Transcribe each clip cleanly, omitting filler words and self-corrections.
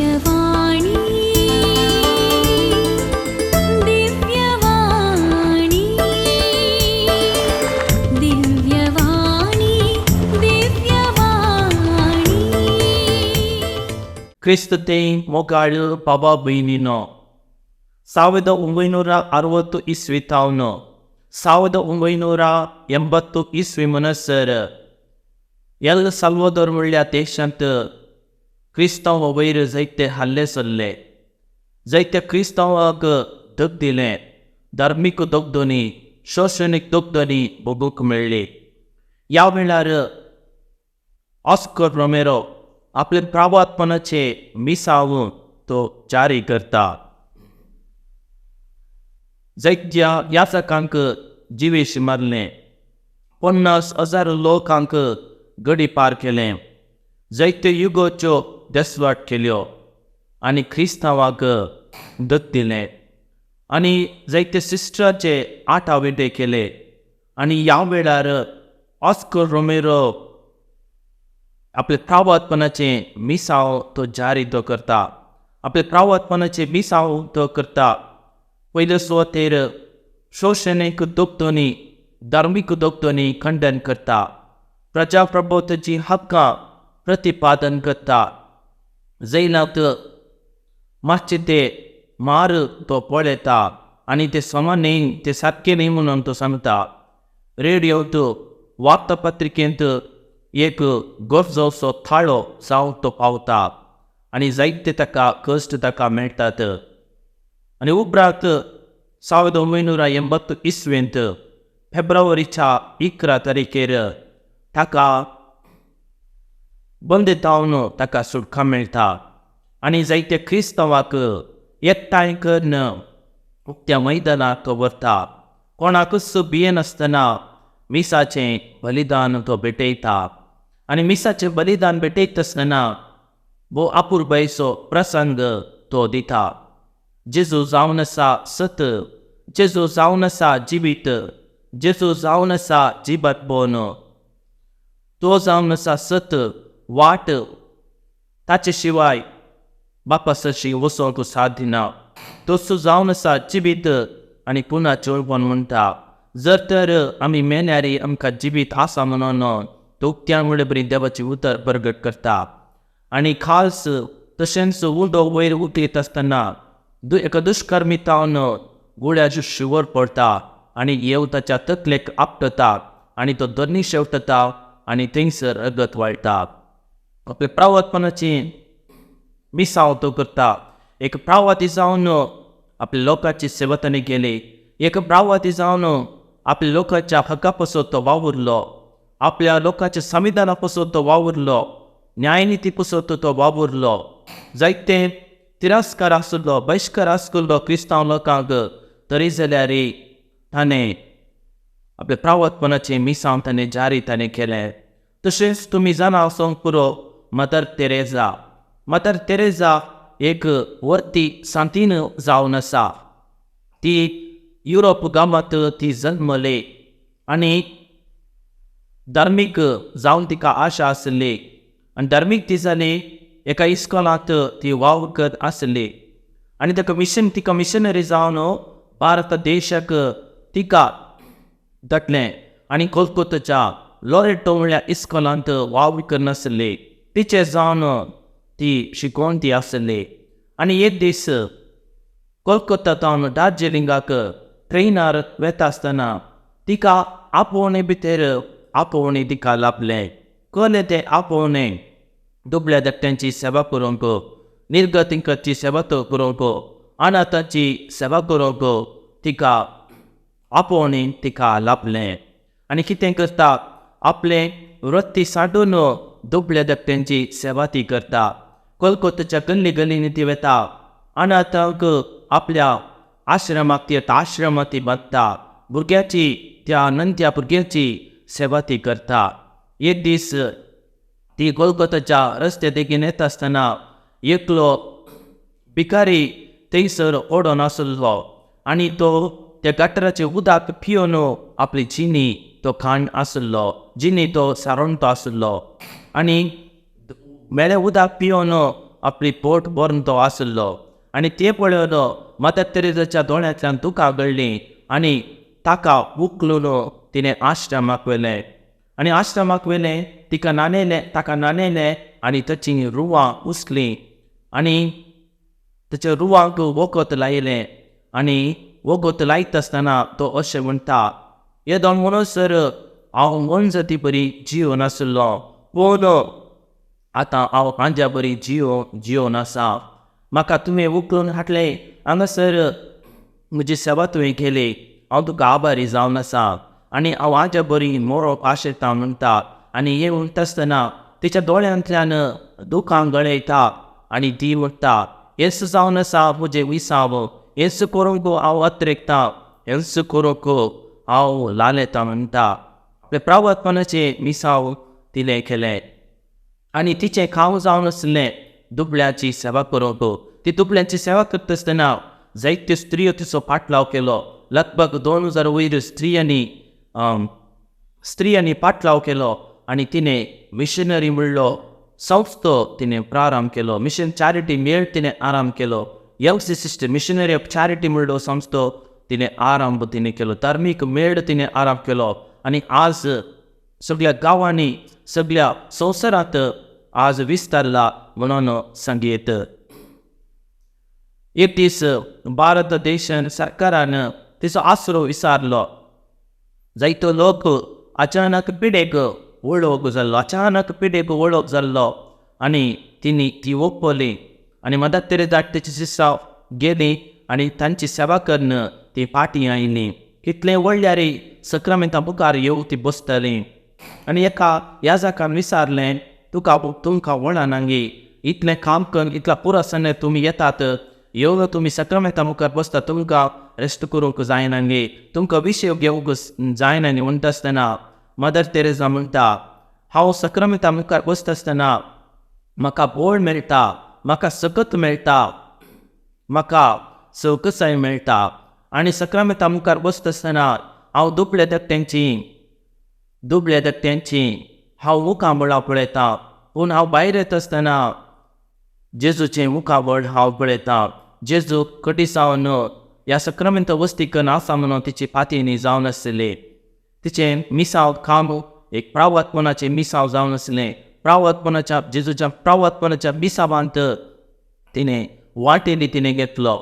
दिव्यवाणी दिव्यवाणी दिव्यवाणी दिव्यवाणी. ಕ್ರಿಸ್ತತೆ ಮೊಗಾಳು ಬಾಬಾ ಬೈನಿನೋ, 1960 ಇಸ್ವಿ ತಾವನು 1980 ಇಸ್ವಿ ಮನಸರ್ ಎಲ್ साल्वादोर म्हणल्या देशांत क्रिस्तांव वयर जायते हल्ले चल्ले. जायत्या क्रिस्तांवाक दग दिलें, धार्मीक दगदोनी, शोशणीक दगदोनी भोगूंक मेळ्ळी. ह्या वेळार ऑस्कर रोमेरो आपले प्रावातपणाचे मिसांव तो जारी करता. जायत्या याचकांक जिवेश मारलें, 50,000 लोकांक गडी पार केलें, जायत्यो युगोच्यो देसवाट केल्यो आनी क्रिस्तांवाक दत्त दिलें आनी जायते सिस्टराचे आटाविटे केले. आनी ह्या वेळार ऑस्कर रोमेरो आपले प्रावातपणाचें मिसांव तो जारी तो करता. आपले प्रावातपणाचें मिसांव तो करता. पयले सुवातेर शोशणीक दगदोनी, धार्मीक दगदोनी खंडन करता, प्रजाप्रभुत्वाची हक्कां प्रतिपादन करता. जैलांत मातशें ते मार तो पळयता आनी ते समा न्ही, ते सारकें न्ही म्हणून तो सांगता. रेडियोंत, वार्तापत्रिकेंत एक गरजोसो थाळो जावंक तो पावता आनी जायते ताका कश्ट ताका मेळटात. आनी उपरांत 1980 इसवेंत फेब्रुवारीच्या 11 तारखेर ताका बंदेतावन ताका सुटका मेळटा आनी जायते क्रिस्तांवाक एकठांय करून उक्त्या मैदानाक तो व्हरता. कोणाकूच भियेनासतना मिसाचें बलिदान तो भेटयता आनी मिसाचें बलिदान भेटयता आसतना भोव अपुरबायेचो प्रसंग तो दिता. जेजू जावन आसा सत, जेजू जावन आसा जिवीत, जेजू जावन आसा जिबात बोन, तो जावन आसा सत वाट, ताचे शिवाय बापा सरशी वचोंक साध्य ना. तोच जावन आसा जिवीत. आनी पुना चोळपण म्हणटा, जर तर आमी मेल्यारी आमकां जिवीत आसा म्हणून तो उक्त्यान म्हणले बरी देवाचें उतर प्रगट करता. आनी खास तशेंच उदक वयर उठयत आसतना एका दुश्कर्मी तावन गुळ्याच्यो शिवर पडटा आनी येव ताच्या तकलेक आपटता आनी तो धरणी शेवटता आनी थंयसर रगत वाळटा. आपले प्रावतपणाची मिसांव तो करता. एक प्रावाती जावन आपल्या लोकांची सेवा ताणें केली. एक प्रावाती जावन आपल्या लोकांच्या हक्का पासत तो वावुरलो, आपल्या लोकांच्या संविधाना पासत तो वावुरलो, न्यायनिती पासत तो वावुरलो. जायते तिरस्कार आसलो, बहिश्कार आसलो क्रिस्तांव लोकांक, तरी जाल्यार ताणें आपल्या प्रावतपणाचें मिसांव ताणें जारी ताणें केलें. तशेंच तुमी जाणा आसूंक पुरो, मदर तेरेजा. मदर तेरेजा एक वर्ती सांतीन जावन आसा. ती युरोप गांवांत ती जल्मली आनी धार्मीक जावन तिका आशा आसली आनी धार्मीक ती जाली. एका इस्कॉलांत ती वावर करत आसली आनी ताका मिशन, तिका मिशनरी जावन भारत देशाक तिका धाडलें आनी कोलकोताच्या लॉरेटो म्हणल्या इस्कॉलांत वावर करनासली. टिचर जावन ती शिकोवन ती आसली. आनी एक दीस कोलकोता तावन दार्जिलिंगाक ट्रेनार वेता आसतना तिका आपोवणे भितर आपोवणें तिका लाभलें. कळ्ळें तें आपोवणें दुबळ्या धाकट्यांची सेवा करूंक, निर्गतिंकाची सेवा तो करूंक, अनाथांची सेवा करूंक तिका आपोवणें तिका लाभलें. आनी कितें करता, आपलें वृत्ती सांडून दुबळ्या धाकट्यांची सेवा ती करता. कोलकोताच्या गल्ली गल्लींनी ती वता, अनाथांक आपल्या आश्रमाक ती येता, आश्रमांत ती बांदता, भुरग्याची त्या नंत्या भुरग्याची सेवा ती करता. एक दीस ती कोलकोताच्या रस्त्या देगेन येता आसतना एकलो भिकारी थंयसर ओडोन आसलो आनी तो त्या गटराचें उदक पिवन आपली जिणी तो खाण आसलो, जिणी तो सारणतो आसलो आनी मेळ्ळें उदक पिवन आपली पोट भरून तो आशिल्लो आनी ते पळोवन मदर तेरेजाच्या दोळ्यांतल्यान दुकां गळ्ळीं आनी ताका उखलून तिणें आश्रमाक व्हेलें आनी आश्रमाक व्हेलें, तिका न्हाणयलें, ताका न्हाणयलें आनी ताचीं रुवां उचलीं आनी ताच्या रुवांक वखद लायलें आनी वखद लायता आसतना तो अशें म्हणटा, येदो म्हणसर हांव मोनजाती बरी जिवन आशिल्लो, पूण आतां हांव हांज्या बरी जिवन आसा. म्हाका तुवें उखलून हाडलें हांगासर, म्हजी सेवा तुवें केली, हांव तुका आभारी जावन आसा आनी हांव हाज्या बरी मोरोप आशेता म्हणटा. आनी हें म्हणटा आसतना तिच्या दोळ्यांतल्यान दुकां गळयता आनी ती म्हणटा, हेंच जावन आसा म्हजें विसाव, हेंच करूंक हांव अत्रेकता, हेंच करूंक हांव लालेता म्हणटा. आपल्या प्रावतपणाचें मिसाव तिणें केलें आनी तिचें काम जावन आसलें दुबळ्याची सेवा करूंक. ती दुबळ्यांची सेवा करता आसतना जायत्यो स्त्रियो तिचो पाटलाव केलो. लगभग 2000 वयर स्त्रियांनी पाटलाव केलो आनी तिणें मिशनरी म्हणलो संस्थो तिणें प्रारंभ केलो. मिशन चॅरिटी मेळ तिणें आरंभ केलो. M C sister missionary of charity म्हणलो संस्थो तिणें आरंभ तिणें केलो. धार्मीक मेळ तिणें आरंभ केलो आनी आज सगळ्या गांवांनी सगळ्या संवसारांत आज विस्तारला म्हणून सांगयत. एक दीस भारत देशान सरकारान तिचो आसरो विचारलो. जायतो लोक अचानक पिडेक वळख जाल्लो, अचानक पिडेक वळख जाल्लो आनी तिणी ती ओपली आनी मदर तेरेजा तिची शिसां गेली आनी तांची सेवा करून ती फाटीं आयली. कितलें व्हडल्यार सक्रामेंता मुखार येवन ती बसताली आनी एका याजकान विचारलें, तुका तुमकां वळना गे, इतलें काम करून इतल्या पुरासाने तुमी येतात, येवन तुमी सक्रामेंता मुखार बसता, तुमकां रेस्ट करूंक जायना गे, तुमकां विशय घेवंक जायना न्ही म्हणटा आसतना मदर तेरेजा म्हणटा, हांव सक्रामेंता मुखार बसता आसतना म्हाका बळ मेळटा, म्हाका सकत मेळटा, म्हाका सवकसाय मेळटा आनी सक्रामेंता मुखार बसता आसतना हांव दुबळे धाकट्यांची हांव मुखामळां पळयतां, पूण हांव भायर येता आसतना जेजूचें मुखामळ हांव पळयतां. जेजू कटी जावन ह्या सक्रामेंत वस्तीकन आसा म्हणून तिची फातीनी जावन आसली. तिचें मिसाव काम एक प्रावतपणाचें मिसाव जावन आसलें. प्रावतपणाच्या जेजूच्या प्रावतपणाच्या मिसावांत तिणें वांटेली तिणें घेतलो.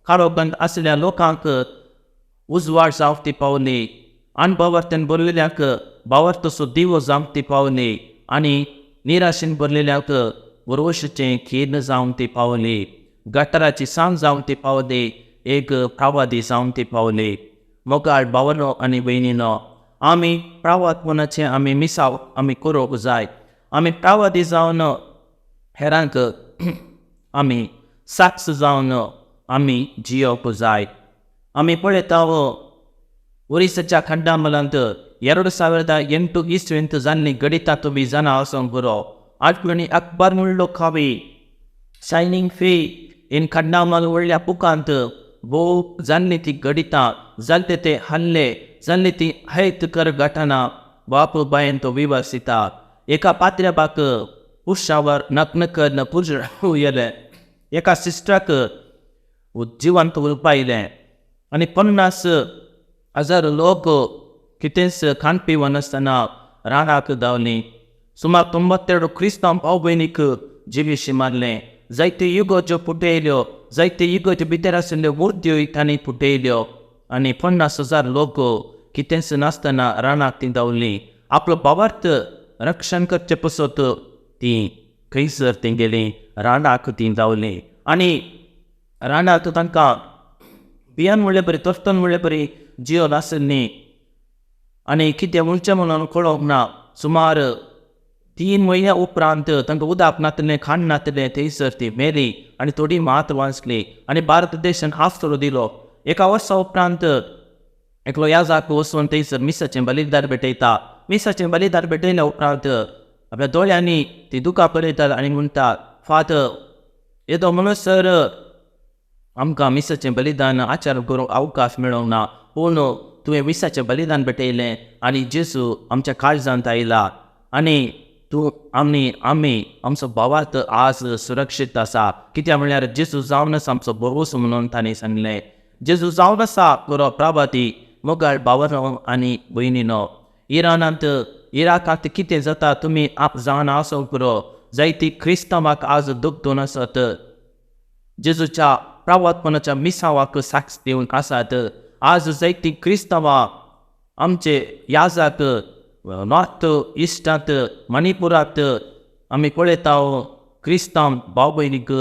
काळोखांत आशिल्ल्या लोकांक उजवाड जावंक ती पावली, अणभावार्थान भरलेल्यांक भावार्थाचो दिवो जावंक ती पावली आनी निराशेन भरलेल्यांक भरवशाचें खीण जावंक ती पावली, गटाराची सांज जावंक ती पावली, एक प्रावादी जावंक ती पावली. मोगाळ भावनो आनी भयणीनो, आमी प्रावातपणाचें आमी मिसाव आमी करूंक जाय. आमी प्रावादी जावन हेरांक आमी साक्ष जावन आमी जियोवंक जाय. आमी पळयता ओरिसाच्या खंडामलांत 2008 इस्वेंत जाल्लीं घडितां तुमी जाणा आसूंक पुरो. आठवणी अकबर म्हणलो कवी शायनींग फे इन खंडामल व्हडल्या बुकांत भोव जाल्ली ती घडितां, जाल्ले ते हल्ले, जाल्ली ती हयतकर घटना बाप बायन तो विवसिता. एका पात्र्याबाक पुशावर नग्न करून पुज येलें, एका सिस्टराक जिवंत उरपायलें आनी 50,000 लोक कितेंच खाण पिवन आसतना रानाक धांवली. सुमार 92 क्रिस्तांव भाव भयणीक जिवीशी मारलें. जायत्यो इगोज्यो फुटयल्यो, जायत्यो इगोज्यो भितर आशिल्ल्यो मुर्त्योय तांणी फुटयल्यो आनी 50,000 लोक कितेंच नासतना रानाक ती धांवली. आपलो भावार्थ रक्षण करचे पसत ती खंयसर ती गेली, रानाक ती धांवली आनी रानाक तांकां भियान म्हणले बरी तोर्तन म्हणले बरी जिवन आशिल्ली आनी कितें म्हणचें म्हणून कळोंक ना. सुमार 3 म्हयन्या उपरांत तांकां उदक नातलें, खाण नातलें, थंयसर ती मेली आनी थोडी मात वाचली आनी भारत देशान आसरो दिलो. एका वर्सा उपरांत एकलो याजाक वचून थंयसर मिसाचें बलिदान भेटयता. मिसाचें बलिदान भेटयल्या उपरांत आपल्या दोळ्यांनी ती दुकां पळयतात आनी म्हणटा, फादर येदो म्हणसर आमकां मिसाचें बलिदान आचार करूंक अवकाश मेळोंक ना, पूण तुवें मिसाचें बलिदान भेटयलें आनी जेजू आमच्या काळजांत आयला आनी तूं आमी आमी आमचो भावार्थ आज सुरक्षीत आसा. कित्याक म्हणल्यार जेजू जावन आसा आमचो भरवंसो म्हणून तांणी सांगलें. जेजू जावन आसा खरो प्रभाती. मोगाळ भावानो आनी भयणीनो, इराणांत इराकांत कितें जाता तुमी आप जाणा आसूंक पुरो. जायती क्रिस्तांवाक आज दुखदून आसत, जेजूच्या प्रावातपणाच्या मिसांवाक साक्ष दिवन आसात. आज जायती क्रिस्तांवां आमचे याजाक नॉर्थ इस्टांत मणिपुरांत आमी पळयता क्रिस्तांव भाव भयणीक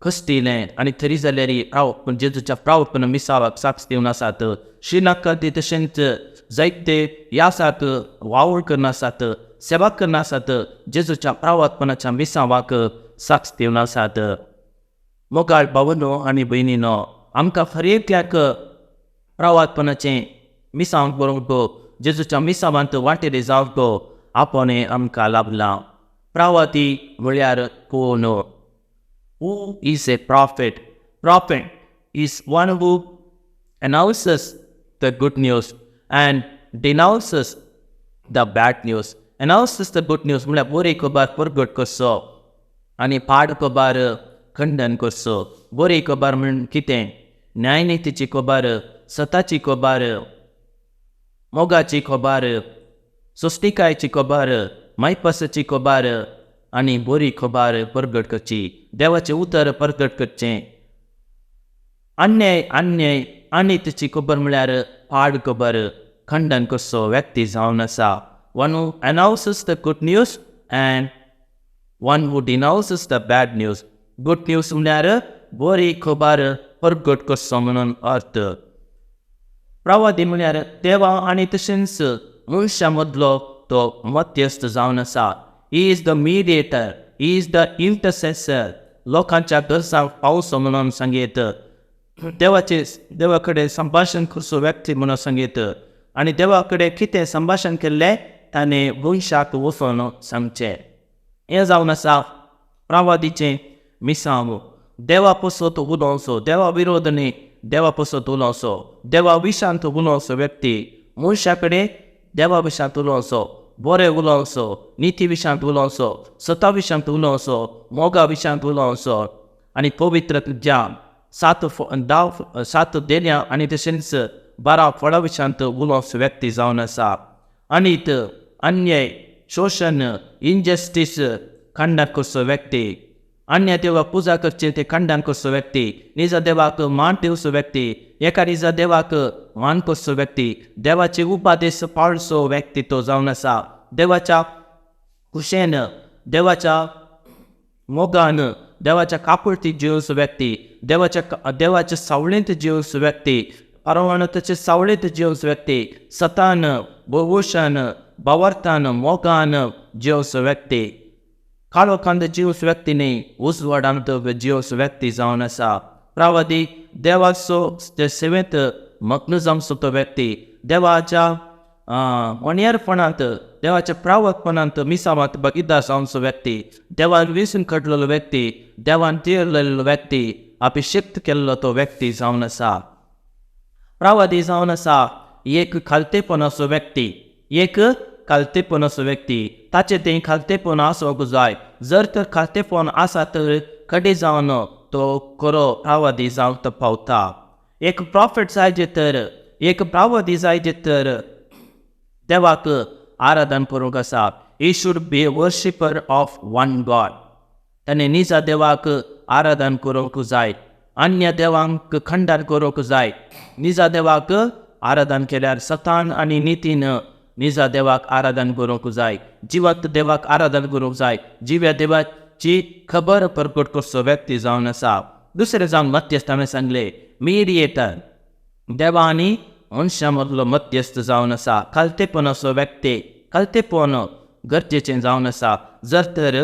कश्टिलें आनी थरी जाल्यार प्राव जेजूच्या प्रावतपणा मिसावाक साक्ष दिवन आसात. श्रीलंका तशेंच जायते यासाक वावर करून आसात, सेवा करून आसात, जेजूच्या प्रावतपणाच्या मिसावाक साक्ष दिवन आसात. मोगाळ भावनो आनी भयणीनो, आमकां हर एकल्याक प्रावातपणाचें मिसांव करूंक, जेजूच्या मिसावांत वांटेली जावंक आपणें आमकां लाभलां. प्रावाती म्हळ्यार कोण? Who is a prophet? Prophet is one who announces the good news and denounces the bad news. Announces the good news म्हळ्यार बरी खबर परगट करचो आनी पाड खबर खंडन करचो. बरी खबर म्हण कितें? न्यायनितीची खबर, सताची खबर, मोगाची खबर, सोस्तिकायेची खबर, मायपासाची खबर आनी बरी खबर परगट करची, देवाचें उतर परगट करचें. अन्याय अन्याय आनी ताची खबर म्हळ्यार पाड खबर खंडन करचो व्यक्ती जावन आसा. One who announces the good news and one who denounces the bad news. Good news म्हळ्यार बरी खबर परगट करचो म्हणून अर्थ. प्रवादी म्हळ्यार देवा आनी तशेंच मनशां मदलो तो मध्यस्थ जावन आसा. He is the mediator, he is the intercessor. लोकांच्या गरजांक पावसो म्हणून सांगयत, देवाचे देवा कडेन संभाशण करचो व्यक्ती म्हणून सांगयत आनी देवा कडेन कितें संभाशण केल्लें ताणें मनशाक वचून सांगचें. हें जावन आसा प्रवादीचें मिसांव. देवा पसत उलोवचो, देवा विरोध न्ही, देवा पसत उलोवचो, देवा विशांत उलोवचो व्यक्ती. मनशा कडेन देवा विशांत उलोवचो, बरें उलोवचो, निती विशांत उलोवचो, सता विशांत उलोवचो, मोगा विशांत उलोवचो आनी पवित्र ज्या 7 10 7 देण्या आनी तशेंच 12 फळां विशांत उलोवचो व्यक्ती जावन आसा. आनी अन्याय, शोशण, इनजस्टीस खंडन करचो व्यक्ती. अन्य देवाक पुजा करची ते खंडन करचो व्यक्ती. निजा देवाक मान दिवचो व्यक्ती, एका निजा देवाक मान करचो व्यक्ती, देवाचे उपादेश पाळचो व्यक्ती तो जावन आसा. देवाच्या खुशेन, देवाच्या मोगान, देवाच्या काकुळतीत जिवचो व्यक्ती, देवाच्या सावळेंत जिवचो व्यक्ती, परमानंदाचे सावळेंत जिवचो व्यक्ती, सतान, भोवशान, भावार्थान, मोगान जिवचो व्यक्ती, काळोखांत जिवचो व्यक्ती न्ही, उजवाडांत जिवचो व्यक्ती जावन आसा. प्रवादी देवाचो सेवेंत मग्न जावचो तो व्यक्ती, देवाच्या वणेरपणांत, देवाच्या प्रावतपणांत मिसावांत भागीदार जावचो व्यक्ती, देवान वेंचून काडलेलो व्यक्ती, देवान तिरलेलो व्यक्ती, अभिषेक्त केल्लो तो व्यक्ती जावन आसा. प्रवादी जावन आसा एक खालतेपणाचो व्यक्ती, एक खालतेपणाचो व्यक्ती. ताचें तें खालतेपण आसूंक जाय. जर तर खालतेपण आसा तर कडे जावन तो खरो प्रवादी जावंक पावता. एक प्रॉफेट जाय तर, एक प्रवादी जाय तर देवाक आराधन करूंक आसा. He should be a worshipper of one God. ताणें निजा देवाक आराधन करूंक जाय, अन्य देवांक खंडन करूंक जाय. निजा देवाक आराधन केल्यार सतान आनी नितीन निजा देवाक आराधन करूंक जाय, जिवंत देवाक आराधन करूंक जाय, जिव्या देवाची खबर परगट करचो व्यक्ती जावन आसा. दुसरें जावन मध्यस्थ हांवें सांगलें, मिडिएटर, देवा आनी मनशां मदलो मध्यस्थ जावन आसा. खालतेपणाचो व्यक्ती, खालतेपण गरजेचें जावन आसा. जर तर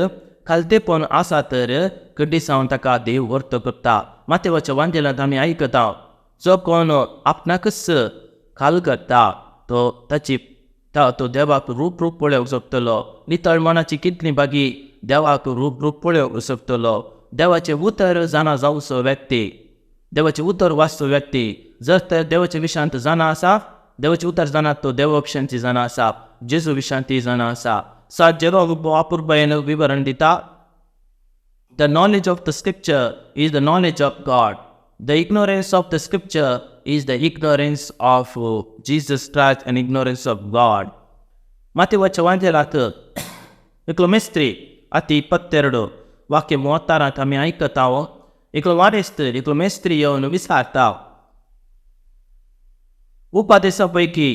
खालतेपण आसा तर कडेसावन ताका देव वर्त करता. मातेवाच्या वांजेलांत आमी आयकता, जो कोण आपणाकच खाल करता तो ताची तो देवाक रूप रूप पळोवंक शकतलो. नितळ मनाची कितली बागी देवाक रूप रूप पळोवंक शकतलो. देवाचें उतर जाणा जावचो व्यक्ती, देवाचें उतर वाचचो व्यक्ती. जर तर देवाच्या विशांत जाणा आसा, देवाचें उतर जाणा तो देवा विशांती जाणा आसा, जेजू विशांती जाणा आसा. सा जेरोम अपुरबायेन विवरण दिता, the knowledge of the scripture is the knowledge of God. The ignorance of the scripture is the ignorance of Jesus Christ and ignorance of God. मातेवाच्या वांजेलात एकलो मेस्त्री आती 22 वाक्य 36 आमी आयकता. एकलो वारेस्त एकलो मेस्त्री येवन विचारता, उपादेसा पैकी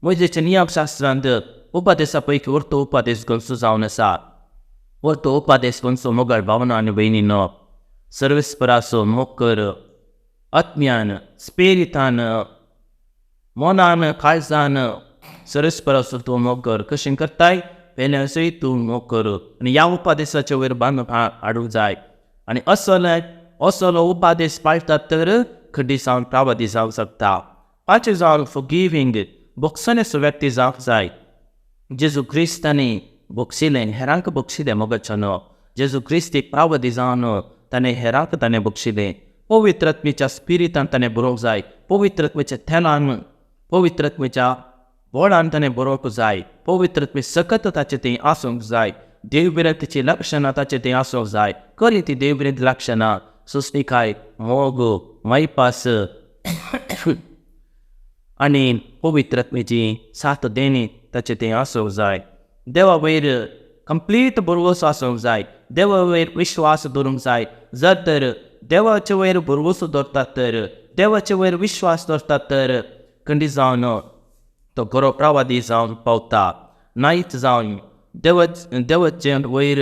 मोयजेच्या नियमशास्त्रांत उपादेसा पैकी व्हरतो उपादेस खंयचो जावन आसा? व्हरतो उपादेस खंयचो मोगाळ भावना आनी भयणीनो? सर्वेस्पराचो मोग कर आत्म्यान, स्पिरितान, मनान, काळजान सर्वेस्पराचो तूं मोग कर. कशें करताय? पेल्याचोय तूं मोग कर. आनी ह्या उपादेसाचे वयर बांदून हाडूंक जाय. आनी असलो उपादेस पाळटात तर खड्डी जावन प्रावादी जावंक शकता. पांचवें जावन फॉरगिवींग, भोगसणेचो व्यक्ती जावंक जाय. जेजू क्रिस्तांनी बक्षिलें, हेरांक बक्षिलें मोगाच्यानो. जेजू क्रिस्त एक प्रावदी जावन ताणें हेरांक ताणें बक्षिलें. पवित्रत्मेच्या स्पिरितान ताणें बरोवंक जाय. पवित्रत्मेच्या तेलान, पवित्रत्मेच्या बोळान ताणें बरोवंक जाय. पवित्रत्मे सकत ताचें तें आसूंक जाय. देवभिरांतीचीं लक्षणां ताचें तें आसूंक जाय. खरी ती देवभिरांती लक्षणां सोंसणीकाय, मोग, मायपास आनी पवित्रत्मेची सात देणी ताचें तें आसूंक जाय. देवा वयर कंप्लीट भरवंसो आसूंक जाय. देवा वयर विश्वास दवरूंक जाय. जर तर देवाचे वयर भरवंसो दवरतात तर, देवाचे वयर विश्वास दवरतात तर खंडीत जावन तो बरो प्रवादी जावन पावता. नायत जावन देवाचे वयर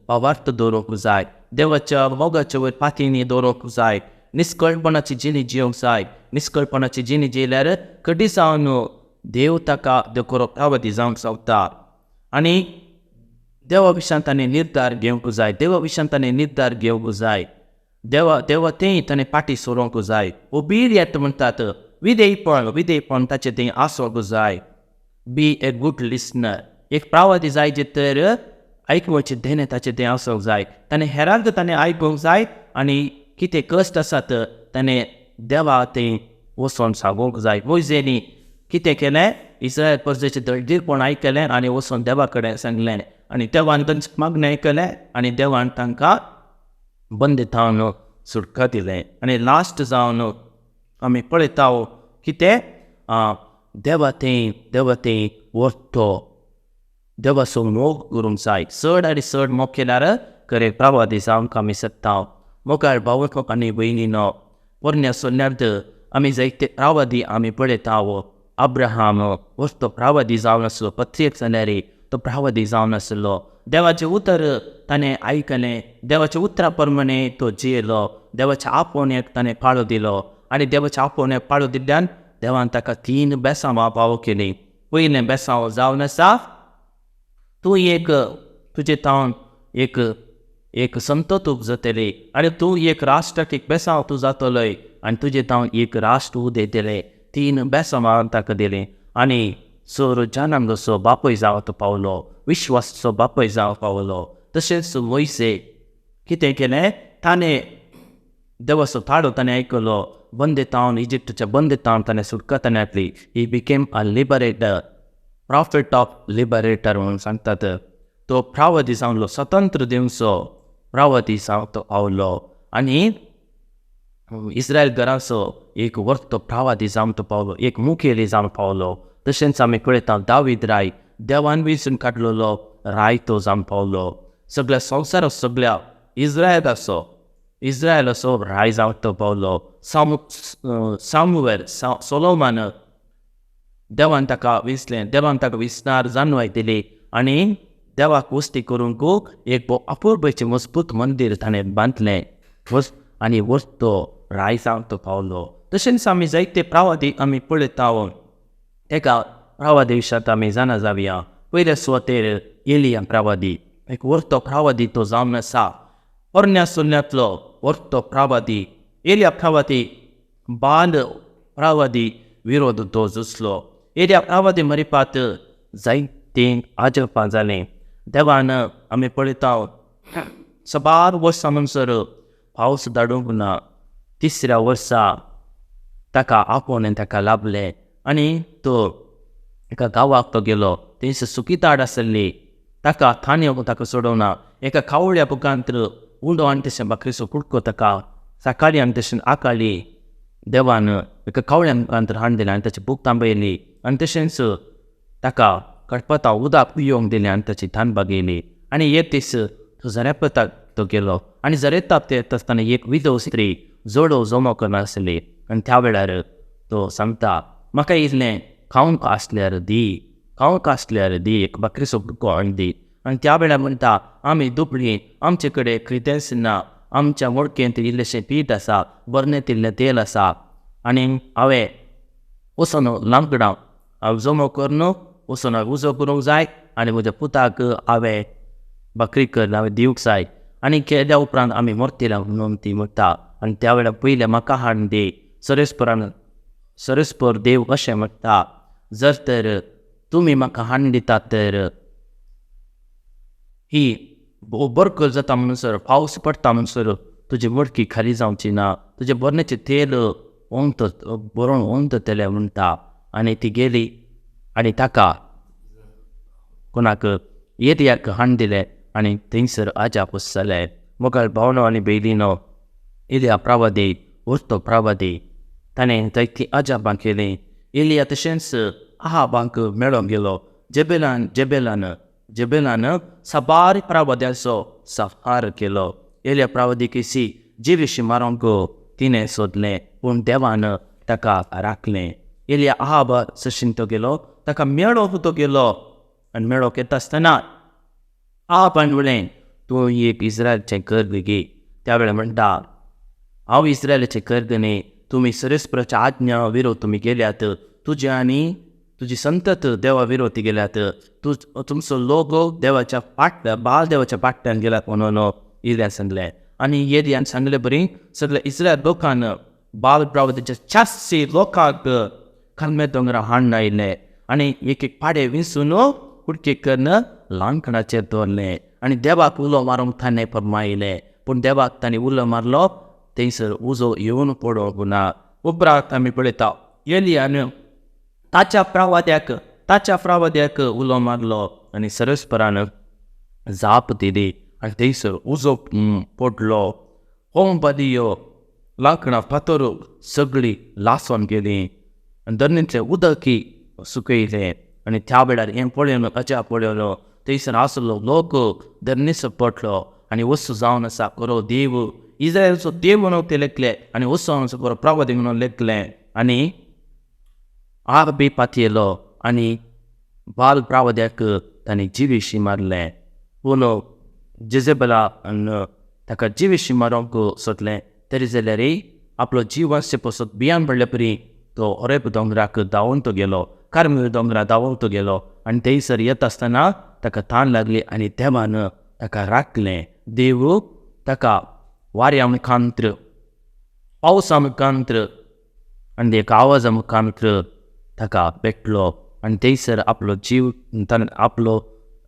भावार्थ दवरूंक जाय. देवाच्या मोगाचे वयर पातीनी दवरूंक जाय. निस्कळपणाची जिणी जिवंक जाय. निस्कळपणाची जिणी जियेल्यार खंडीत जावन देव ताका बरो प्रवादी जावंक शकता. आनी देवा विशयान ताणें निर्धार घेवंक जाय. देवा विशयान ताणें निर्धार घेवंक जाय. देवा तें ताणें फाटीं सरोंक जाय. ओबिडियंट म्हणटात, विधेयपण, विधेयपण ताचें तें आसूंक जाय. बी ए गूड लिसनर. एक प्रावादी जाय जे तर आयकुपाचें देणें ताचें तें आसूंक जाय. ताणें हेरांक ताणें आयकूंक जाय आनी कितें कश्ट आसात ताणें देवा तें वचोन सांगूंक जाय. मोयजेनी कितें केलें? इस्रायल परजेचें दळडीरपण आयकलें आनी वचोन देवा कडेन सांगलें आनी देवान तांचें मागणें आयकलें आनी देवान तांकां बंदी थावन सुटका दिलें. आनी लास्ट जावन आमी पळयता कितें देवा तें, देवा तें व्हरतो देवाचो मोग करूंक जाय. चड आनी चड मोग केल्यार खरें प्रवादी जावंक आमी शकता. मोगाळ भाव आनी भयणीनो, पोरण्या सोन्यांत आमी जायते प्रवादी आमी पळयता. अब्राहम व्हरतो प्रवादी जावन आसलो. पत्रियक जाल्यार तो प्रवादी जावन आसलो. देवाचें उतर ताणें आयकलें. देवाच्या उतरा प्रमाणे तो जियेलो. देवाच्या आपोवण्याक ताणें पाळो दिलो आनी देवाच्या आपोवण्याक पाळो दिल्ल्यान देवान ताका 3 बेसांवां पावो केलीं. पयलें बेसांव जावन आसा, तूं एक तुजे तावन एक एक संतत उपजतली आनी तूं एक राष्ट्राक एक बेसांव तूं जातलोय आनी तुजे तावन एक राष्ट्र उदयतलें. 3 बेसांवां ताका दिलीं आनी सोर जनांगसो बापूय जावंक पावलो, विश्वासाचो बापूय जावंक पावलो. तशेंच मोयसे कितें केलें? ताणें देवाचो ताळो ताणें आयकलो. बंदी तावन, इजिप्तच्या बंदी तावन ताणें सुटका ताणें हाडली. He became a liberator, prophet of liberator म्हणून सांगतात. तो प्रावदी जावलो, स्वतंत्र दिवचो प्रावदी जावंक तो पावलो आनी इस्रायल घराचो एक व्हरतो प्रावादी जावंक तो पावलो, एक मुखेली जावंक पावलो. तशेंच आमी पळयता दावीद राय देवान वेंचून काडलेलो राय तो जावंक पावलो. सगळ्या संवसाराचो, सगळ्या इस्रायलाचो, इस्रायलाचो राय जावंक तो पावलो. सामुएल, सोलोमन देवान ताका विसलें, देवान ताका विसनार जानवाय दिली आनी देवाक वस्ती करूंक एक अपुरबायेचें मजबूत मंदीर ताणें बांदलें आनी वस्तो राय जावंक तो पावलो. तशेंच आमी जायते प्रावादी आमी पळयता. एका प्रावादी विशयांत आमी जाणा जावया. पयल्या सुवातेर एलिया प्रावादी, एक व्हरतो प्रावादी तो जावन आसा. पोरण्या सोन्यांतलो व्हरतो प्रावादी एलिया प्रावादी बाल प्रावादी विरोध तो झुजलो. एलिया प्रावादी मरिपात जायतीं आजपां जालीं. देवान आमी पळयता साबार वर्सां म्हणसर पावस धाडूंक ना. तिसऱ्या वर्सा ताका आपोवणें ताका लाभलें आनी तो एका गांवाक तो गेलो. थंयसर सुकी ताड आसली. ताका थान येवंक ताका सोडोवना. एका कावळ्या बुकांत उंडो आनी तशें भाकरीचो कुडको ताका सकाळी आनी तशें आकाळी देवान एका कावळ्या मुखांत हाडून दिलें आनी ताची भूक थांबयली आनी तशेंच ताका कडपता उदक पियोवंक दिलें आनी ताची थान भागयली. आनी एक दीस तो झरेपताक तो गेलो आनी झरेताक ते येता आसतना एक विधव स्त्री जोडो जमो करनासली आनी त्या वेळार तो सांगता, म्हाका इल्लें खावंक आसल्यार दी, खावंक आसल्यार दी, एक भाकरीचो कुडको हाडून दी. आनी त्या वेळार म्हणटा, आमी दुबळी, आमचे कडेन कितेंच ना, आमच्या मडकेंत इल्लेशें पीठ आसा, बरणेंत इल्लें तेल आसा आनी हांवें वचून लांकडां हांव जमो करून वचून उजो करूंक जाय आनी म्हज्या पुताक हांवें भाकरी करून हांवें दिवंक जाय आनी केल्या उपरांत आमी मरतले म्हणून ती म्हणटा. आनी त्या वेळार पयलें म्हाका हाडून दी. सरेस्परान सरेस्पर देव अशें म्हणटा, जर तर तुमी म्हाका हाडून दितात तर ही बरकल जाता म्हणसर, पावस पडटा म्हणसर तुजी मडकी खाली जावची ना, तुजे बरणेचें तेल ओंत बरोवन ओंततलें म्हणटा. आनी ती गेली आनी ताका कोणाक एरियाक हाडून दिलें आनी थंयसर अजापूस जालें. मोगाळ भावनो आनी भयणीनो, एलिया प्रवादी उरतो प्रवादी, ताणें जायतीं अजापां केलीं. एलिया तशेंच आहाबांक मेळोंक गेलो. जेबेलान जेबेलान जेबेलान साबार प्रवाद्यांचो संहार केलो. एलिया प्रवादी केसी जिविशी मारूंक तिणें सोदलें, पूण देवान ताका राखलें. एलिया आहाबा सशीन तो गेलो, ताका मेळोंक तो गेलो आनी मेळोंक येता आसतना आहाबान म्हणलें, तूं एक इस्रायलचें गर्ग गे. त्या वेळार म्हणटा, हांव इस्रायलाचें गर्ग न्ही, तुमी सरेस्पराच्या आज्ञा विरोध तुमी गेल्यात, तुजे आनी तुजी संतत देवा विरोधी गेल्यात, तूं तुमचो लोक देवाच्या पाट बाल देवाच्या पाट्यान गेल्यात म्हणून एलियान सांगलें. आनी एलियान सांगले बरी सगळे इस्रायल लोकान बाल प्रवादाच्या 86 लोकांक कर्मेल दोंगरा हाडून आयले आनी एक एक पाडे विंचून कुडके करून लांकडाचेर दवरलें आनी देवाक उलो मारूंक ताणें फर्मायलें. पूण देवाक ताणें उलो मारलो थंयसर उजो येवन पडोवंक ना. उपरांत आमी पळयता एलियान ताच्या प्रवाद्याक उलो मारलो आनी सरस्परान जाप दिली आनी थंयसर उजो पडलो. होम बदियो लांकडां फातर सगळीं लासून गेलीं आनी धरणींतलें उदकय सुकयलें. आनी त्या वेळार हें पळयलो अजाप पळयलो थंयसर आसलो लोक धरणीचो पडलो आनी वस्तू जावन आसा खरो देव इस्रायलचो देव म्हणून ते लेखले आनी वस्तू जावन आसा खरो प्रवादी म्हणून लेखलें. आनी आग बी पातयेलो आनी बाल प्रवाद्याक ताणें जिविशी मारलें. पूण जेजेबेलान ताका जिविशी मारूंक सोदलें तरी जाल्यार आपलो जीव वाचचे पासत भियान पडले परी तो होरेब दोंगराक धांवून तो गेलो, कार्मेल दोंगरा धांवून तो गेलो आनी थंयसर येता आसतना ताका तान लागली आनी देवान ताका राखलें. देव ताका वाऱ्या मुखांत्र, पावसा मुखांत्र आनी एका आवाजा मुखांत्र ताका भेटलो आनी थंयसर आपलो जीव ताणें आपलो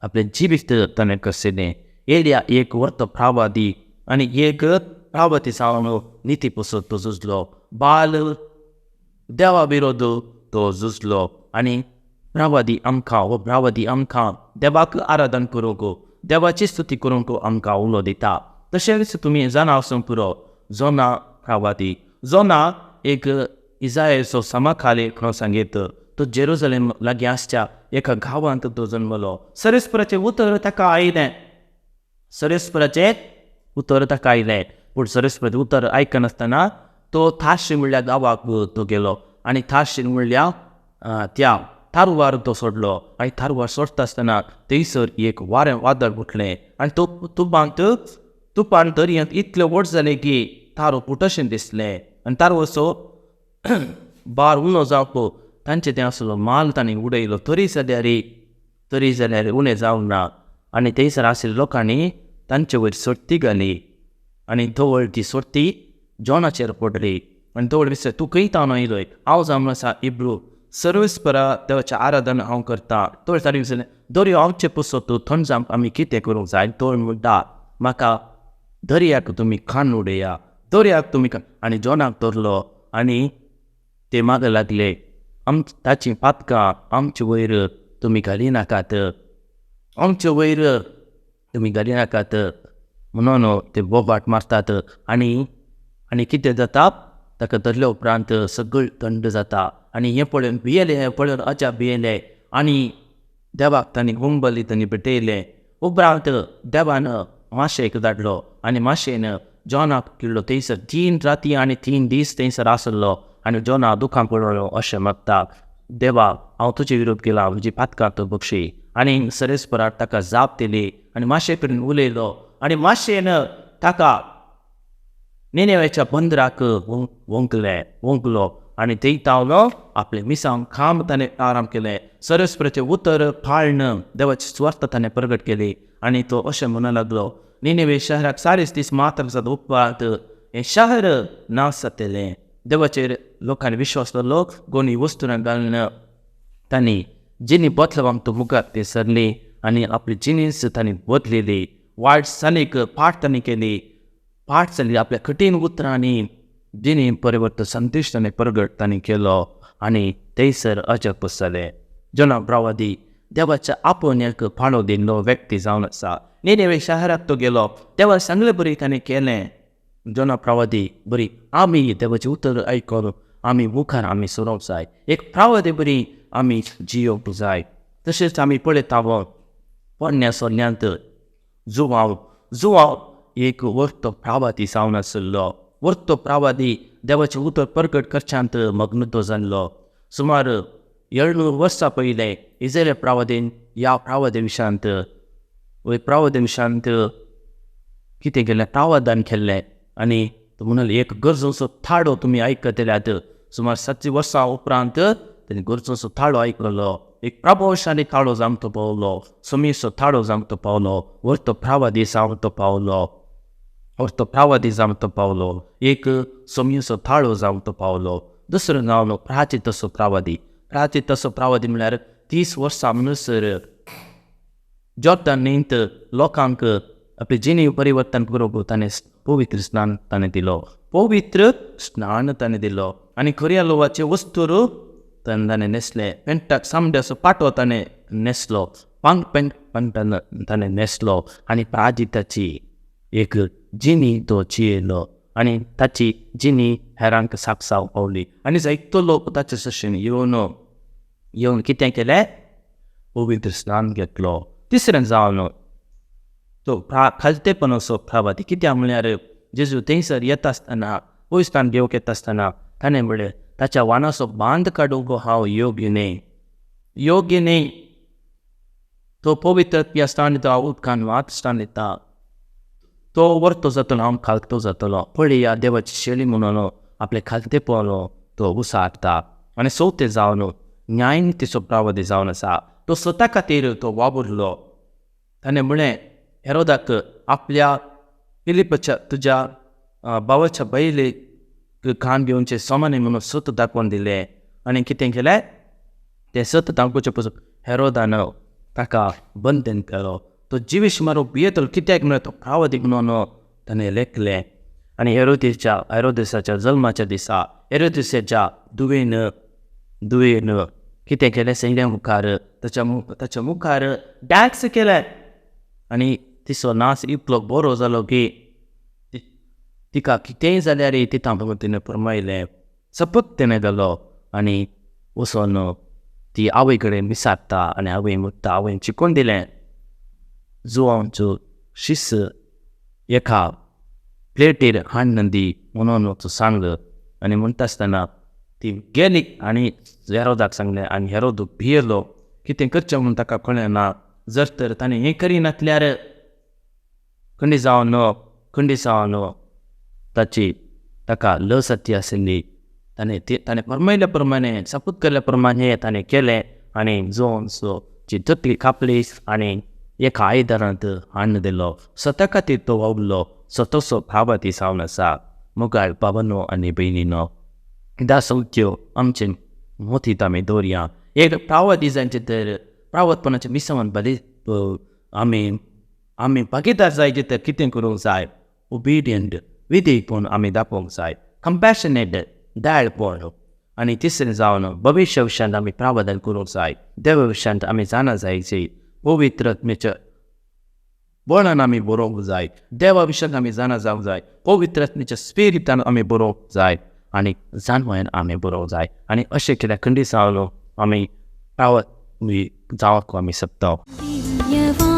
आपलें जिवीत ताणें कसलें. एलिया एक वर्तो प्रवादी आनी एक प्रवादी जावन निती पसत तो झुजलो, बाल देवा विरोध तो झुजलो. आनी प्रवादी आमकां हो प्रवादी आमकां देवाक आराधन करूंक, देवाची स्तुती करूंक आमकां उलो दिता. तशेंच तुमी जाणा आसूंक पुरो, जोना प्रवादी, जोना एक इजायचो समाखाली म्हणून सांगीत तो जेरुजलेम लागीं आसच्या एका गांवांत तो जन्मलो. सरेस्पराचें उतर ताका आयलें, सरेस्पराचें उतर ताका आयलें, पूण सरेस्पराचें उतर आयकनासतना तो थारशी म्हणल्या गांवाक तो गेलो आनी थारशी म्हणल्या त्या तारवार तो सोडलो आनी तारवार सोडटा आसतना थंयसर एक वारें वादळ उठलें आनी तो तुपांत तुपान दर्यांत इतलें व्हड जालें की तारो फुटशें दिसलें आनी तारवाचो बार उणो जावप तांचे तें आसलो माल तांणी उडयलो तरी जाल्यार उणें जावंक ना. आनी थंयसर आशिल्ल्या लोकांनी तांचे वयर सोडती घाली आनी तवळ ती सोडती जॉनाचेर पडली आनी तवळ विचार, तूं खंय तावन आयलोय? हांव जावन आसा इब्रू, सर्वेस्परा देवाचें आराधन हांव करता. तवळ ताणें विचारलें, दर्यो आमचे पसत थंड जावंक आमी कितें करूंक जाय? तवळ म्हणटा, म्हाका दर्याक तुमी खाण उडया, दर्याक तुमी खाण. आनी जॉनाक धरलो आनी ते मागं लागले, ताचीं पातकां आमचे वयर तुमी घाली नाकात. आमचे वयर तुमी घाली नाकात म्हणून ते बोबाट मारतात. आनी आनी कितें जाता, ताका धरल्या उपरांत सगळें थंड जाता. आनी हें पळोवन भियेले, हें पळोवन अजाप भियेले आनी देवाक तांणी होमबली तांणी भेटयलें. उपरांत देवान माशेक धाडलो आनी माशेन जॉनाक किल्लो थंयसर 3 राती आनी 3 दीस थंयसर आसलो. आनी जॉना दुखां पळोवन अशें मागता, देवा हांव तुजे विरोध केला, म्हजी पातकां तूं बक्षी. आनी सरेस्पराक ताका जाप दिली आनी माशे कडेन उलयलो आनी माशेन ताका निनेवेच्या बंदराक वंकलें वंकलो आनी थंय तावलो आपलें मिसांव काम ताणें आराम केलें. सरस्पराचें उतर पाळण देवाची सुवार्थ ताणें प्रगट केली. आनी तो अशें म्हणूंक लागलो, निनेवे शहराक 40 दीस मात्र जाता उपरांत हें शहर नाश जातलें. देवाचेर लोकांनी विश्वास दवरलो, गोनी वस्तूं घालून तांणी जिणी बदलवांक तो मुखार ते सरली आनी आपली जिनीस तांणी बदलिली. वायट चालीक पाठ तांणी केली, पाठ जाली आपल्या कठीण उतरांनी जिणी परिवर्तन संदेश ताणें प्रगट तांणी केलो आनी थंयसर अजाप जालें. जोना प्रवादी देवाच्या आपोवण्याक पाळो दिल्लो व्यक्ती जावन आसा. निनेवे शहराक तो गेलो, देवा सांगले बरी ताणें केलें. जोना प्रवादी बरी आमी देवाचें उतर आयकून आमी मुखार आमी सरोंक जाय, एक प्रवादी बरी आमी जियोवंक जाय. तशेंच आमी पळयता पोरण्या सोन्यांत जुवांव जुवांव एक वर्तो प्रवादी जावन आशिल्लो. वर्तो प्रवादी देवाचें उतर प्रगट करच्यांत मग्न तो जाल्लो. सुमार 700 वर्सां पयलें इजरायल प्रवादीन ह्या प्रवादी विशांत प्रवादी विशांत कितें केलें, प्रावधान केल्लें. आनी तो म्हणले एक गरजोचो थाडो तुमी आयकतल्यात. सुमार 700 वर्सां उपरांत ताणें गरजोचो थाडो आयकलो, एक प्रभावशाली थाडो जावंक तो पावलो, समीचो थाडो जावंक तो पावलो, वर्तो प्रवादी जावंक तो पावलो, वर्तो प्रवादी जावंक तो पावलो, एक समीचो थाडो जावंक तो पावलो. दुसरो नांव प्राचित असो प्रवादी. प्राचित असो प्रवादी म्हळ्यार 30 वर्सां म्हणसर जॉर्दन न्हंयत लोकांक आपले जिणे परिवर्तन करूंक ताणें पवित्र स्नान ताणें दिलो, पवित्र स्नान ताणें दिलो. आनी खऱ्या लोवाचे वस्तूर ताणें न्हेसलें, पेंटाक सामड्याचो पाटो ताणें न्हेसलो, पांग पेंट पेंटान ताणें न्हेसलो आनी प्राजिताची एक जिणी तो चियलो आनी ताची जिणी हेरांक सापसाव पावली. आनी जायतो लोक ताचे सशेन येवन येवन कितें केलें, पवित्र स्नान घेतलो. तिसरें जावन तो खालतेपण असो प्रवादी. कित्याक म्हळ्यार जेजू थंयसर येता आसतना पयस घेवंक येता आसतना ताणें म्हणलें, ताच्या वानाचो बांद काडूंक हांव योग्य न्हय, योग्य न्हय. तो पवित्र स्थान दिता, उदकान वात स्थान दिता, तो वर्तो जातलो, हांव खालतो जातलो. पळया देवाची शेळी म्हणून आपले खालतेपण तो उसारता. आनी चवथें जावन न्यायनितीचो प्रवादी जावन आसा. तो स्वता खातीर तो वावुरलो. ताणें म्हणलें हेरोदाक, आपल्या फिलिपाच्या तुज्या भावाच्या बैलेक कान घेवचें सामान्य म्हणून सत दाखोवन दिलें. आनी कितें केलें, तें सत दाखोवचें पसून हेरोदान ताका बंधन केलो. तो जिवीश मारूंक भियेतलो, कित्याक म्हळ्यार तो प्रवादी म्हणून ताणें लेखलें. आनी हेरोदेच्या हेरोदेसाच्या जल्माच्या दिसा हेरोदेसाच्या दुवेन दुवेन कितें केलें, सैन्या मुखार ताच्या मुखार डान्स केलें. आनी तिचो नाच इतलो बरो जालो की तिका कितेंय जाल्यार तिता तिणें फरमायलें, सपत तिणें घालो. आनी वचोन ती आवय कडेन विचारता आनी आवय म्हणटा, आवयन शिकोवन दिलें जुवांचो शिस एका प्लेटीर हाडून दी म्हणून तूं सांग. आनी म्हणटा आसतना ती गेली आनी हेरोदाक सांगलें. आनी हेरोद भियेलो, कितें करचें म्हणून ताका कळ्ळें ना. जर तर ताणें हें करिनासल्यार खंडी जावन खंडी जावन ताची ताका लस ती आशिल्ली. ताणें ताणें फरमायल्या प्रमाणे सपूत केल्ल्या प्रमाणे ताणें केलें आनी जोन्सची तकली कापली आनी एका आयदनांत हाडून दिलो. स्वता खातीर तो वावुरलो, स्वताचो भावाती जावन आसा. मुगाळ बाबानो आनी भयणीनो, दासवत्यो आमचे मोतीत आमी दवरया. एक प्रावती जायचे तर प्रावतपणाच्या मिसावान बरे आमी आमी भागीदार जायचे तर कितें करूंक जाय, ओबिडियंट विधेयपण आमी दाखोवंक जाय, कंपॅशनेट दयाळपण. आनी तिसरें जावन भविश्य विशयांत आमी प्रावधान करूंक जाय. देवा विशयांत आमी जाणा जायची. पवित्र आत्म्याच्या बळान आमी बरोवंक जाय, देवा विशयाक आमी जाणा जावंक जाय, पवित्र आत्म्याच्या स्पिरिटान आमी बरोवंक जाय आनी जाणवायन आमी बरोवंक जाय. आनी अशें केल्यार खंडीत जावन आमी पावत जावंक आमी शकता. दिव्यवाणी.